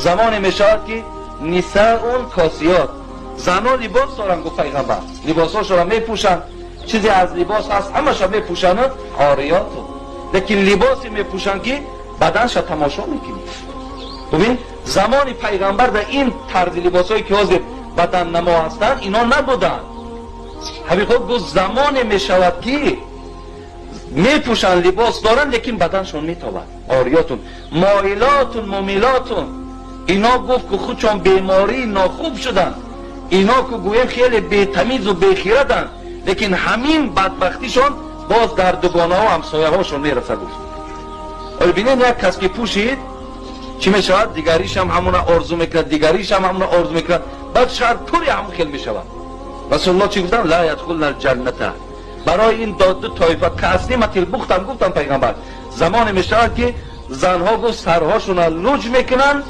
Замоне мешавад, ки нисаун косиёт, занон либос доранд, гуфт пайғамбар, либосҳошонро мепӯшанд, чизе аз либос ҳаст, ҳамаша мепӯшанд, ориёту, лекин либосе мепӯшанд, ки баданша тамошо мекунӣ. Бубин, замони пайғамбар дар ин тарзи либосҳое, ки ҳозир баданнамо ҳастанд, ино набуданд. Ҳабиб гуфт: замоне мешавад, ки мепӯшанд, либос доранд, лекин баданшон метобад, ориётун моилотун мумилотун. Ино, гуфт, ку худшон бемории нохуб шуданд, ино ку гӯем хеле бетамизу бехираданд, лекин ҳамин бадбахтишон боз дар дугонаҳо, ҳамсояҳошон мерасад, гуфт. Оё бинед, як кас ки пӯшид, чӣ мешавад? Дигаришам ҳамона орзу мекунад, дигаришам ҳамона орзу мекунад, баъд шаҳр пури ҳамон хел мешавад. Расулуллоҳ чӣ гуфтанд? Ла ядхулна алҷанната. Барои ин ду тоифа каасниматил бухтам, гуфтам пайғамбар. Замоне мешавад, ки занҳо, гуфт, сарҳошона луҷ мекунанд.